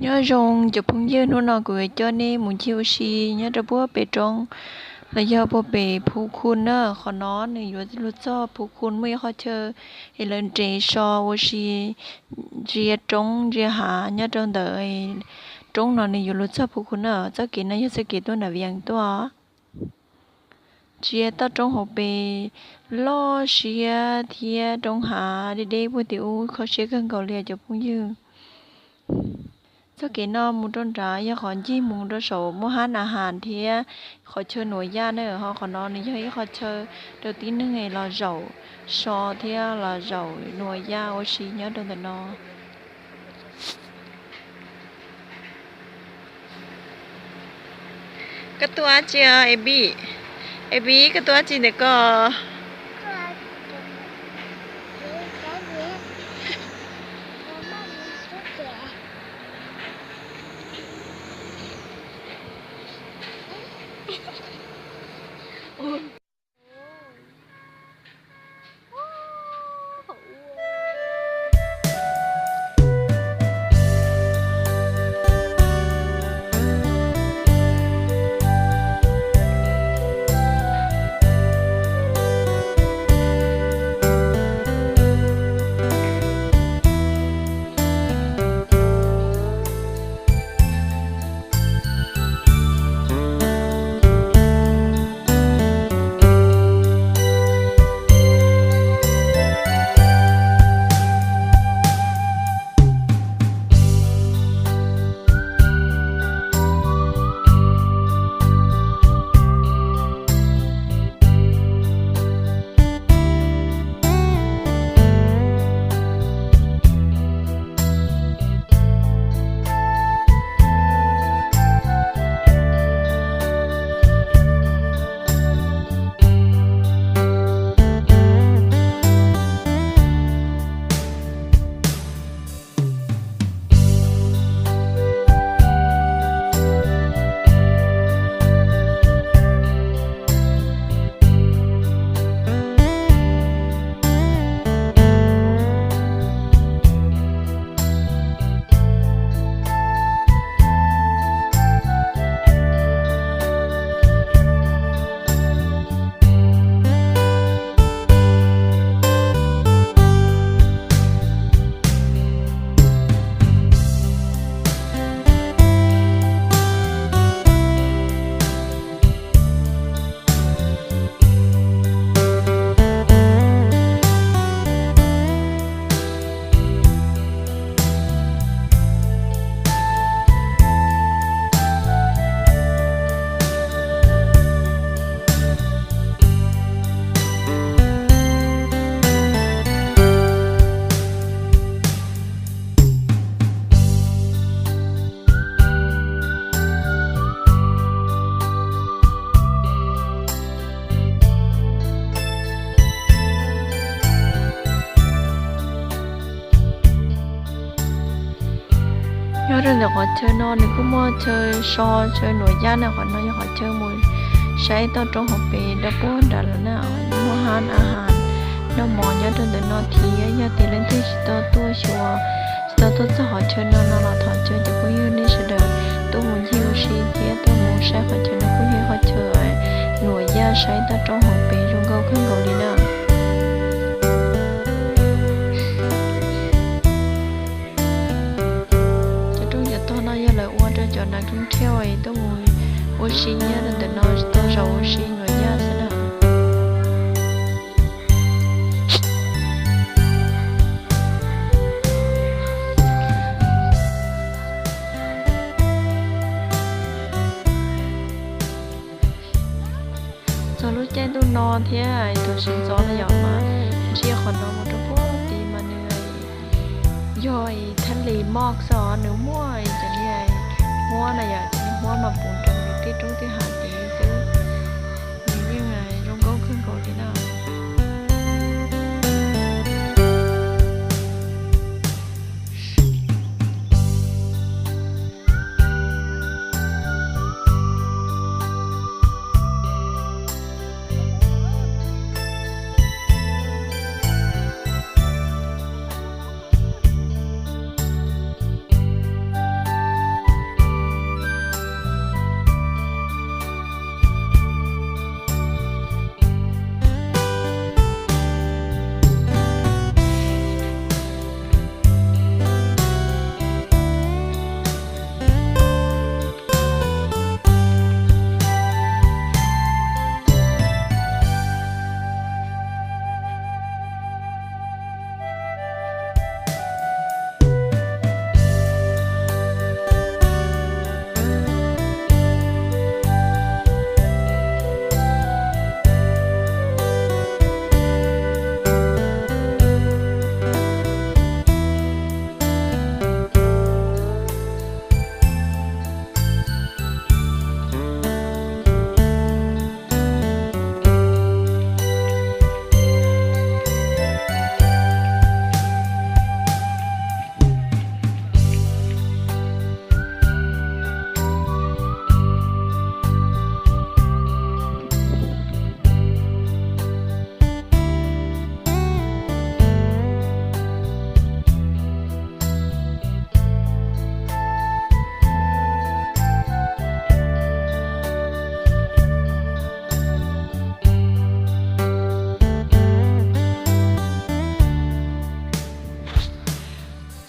Nyob zoo cov phooj ywg, hnub no kuv yuav coj nej mus ncig ua si nyob rau puag pem roob los yog puag pem Phu Khu na. Qhov no nws yuav luag txog Phu Khu, muaj ib qhov chaw es lawv nres so ua si ntsia roob ntsia hav nyob rau ntawm roob no, nws yuav luag txog Phu Khu na. Txoj kev no yog txoj kev tuaj nram Vias tuaj. Ntsia toj roob hauv pes loj siab thiab roob hav deb deb puag tim ub, kho siab kawg nkaus li cov phooj ywg. Txoj kev no mus rau nrad yog qhov ncig mus rau saum muaj hab na has thiab qhov chaw Nuam Yaj na. Ho qhov no nws yog ib qhov chaw rau tib neeg los zaum so thiab los zaum Nuam Yaj ua si nyob rau ntawm no. Koj tuaj dab tsi, Ebi? Ebi, koj tuaj dab tsi ntawm ko? Nyob rau ntawm qhov chaw no nws kuj muaj chaw so chaw Nuam Yaj na. Qhov no yog qhov chaw mus saib toj roob hauv pes rau puag nrad lawm na. Muaj hab na has noj mov nyob rau ntawm no thiab. Yog tias leej twg tsis tau tuaj xyuas, tsis tau tuaj txog qhov chaw no no los thov caw cov phooj ywg nej sawv daws tuaj mus ncig ua si thiab tuaj mus saib qhov chaw no kuj yog ib qhov chaw Nuam Yaj saib toj roob hauv pes zoo nkauj kawg nkaus li na. Cov rooj cov tog no yog lawv ua rau cov nas koob thiaj es tuaj mus ua si nyob rau ntawm no tau zaum ua si Nuam Yaj xwb na. Txog lub caij ntuj no thiab thaum sawv ntxov no yom mas ntsia qhov no mus rau puag tid mas nws yog thaj li mog xwb os, nws muaj cov niag huab na yom, cov niag huab mas puv nroo nws tej roob tej hav tid xwb. Nws yeej zoo nkauj kawg nkaus li na.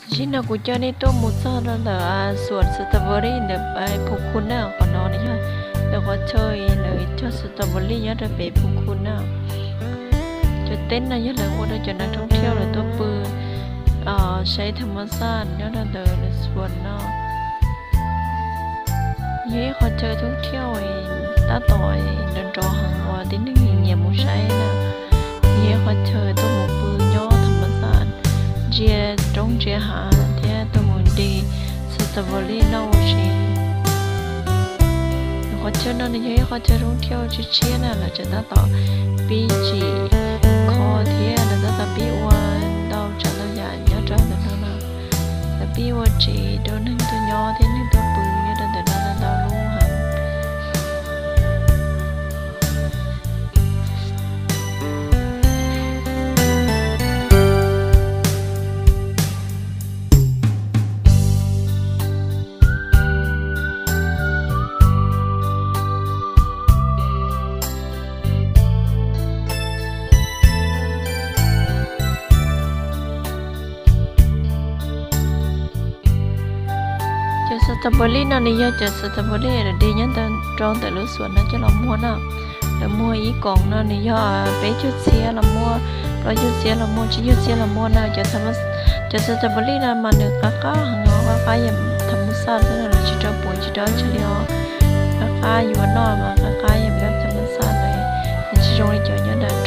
Tam sim no kuv coj nej tuaj mus txog rau ntawm suam strawberry ntawm Phu Khu na. Qhov no nws yog ntawm qhov chaw lawv cog strawberry nyob rau pem Phu Khu na. Cov teb no yog lawv ua rau cov neeg thoob thiab lawv tuaj pw saib tham ma xaj nyob rau ntawm lawv suam no. Yog ib qhov chaw thoob thiab tab tom nrov nrov heev uas tib neeg nyiam mus saib na. Yog ib qhov chaw tuaj mus pw nyob tham ma xaj, ntsia roob ntsia hav thiab tuaj mus de strawberry noj ua si. Qhov chaw no nws yog ib qhov chaw thoob thiab tshiab tshiab na, lawv tseem tab tom pib tsim kho thiab lawv tab tom pib ua ntau tsav ntau yam nyob rau ntawm no na. Lawv pib ua tsev rau neeg tuaj nyob thiab neeg tuaj pw nyob rau ntawm no ntau lub heev. Cov strawberry no nws yog cov strawberry lawv de nyob rau ntawm lub suam no coj los muag no. Lawv muag ib koom no nws yog peb caug txhiab los muag, plaub caug txhiab los muag, tsib caug txhiab los muag na. Cov strawberry no mas nws qab qab heev os, qab qab yam tham ma xaj xwb na, lawv tsis rau puav tsis rau tsi li os. Qab qab yuav noj mas qab qab yam tham ma xaj na, nws tsis zoo li cov nyob ntawm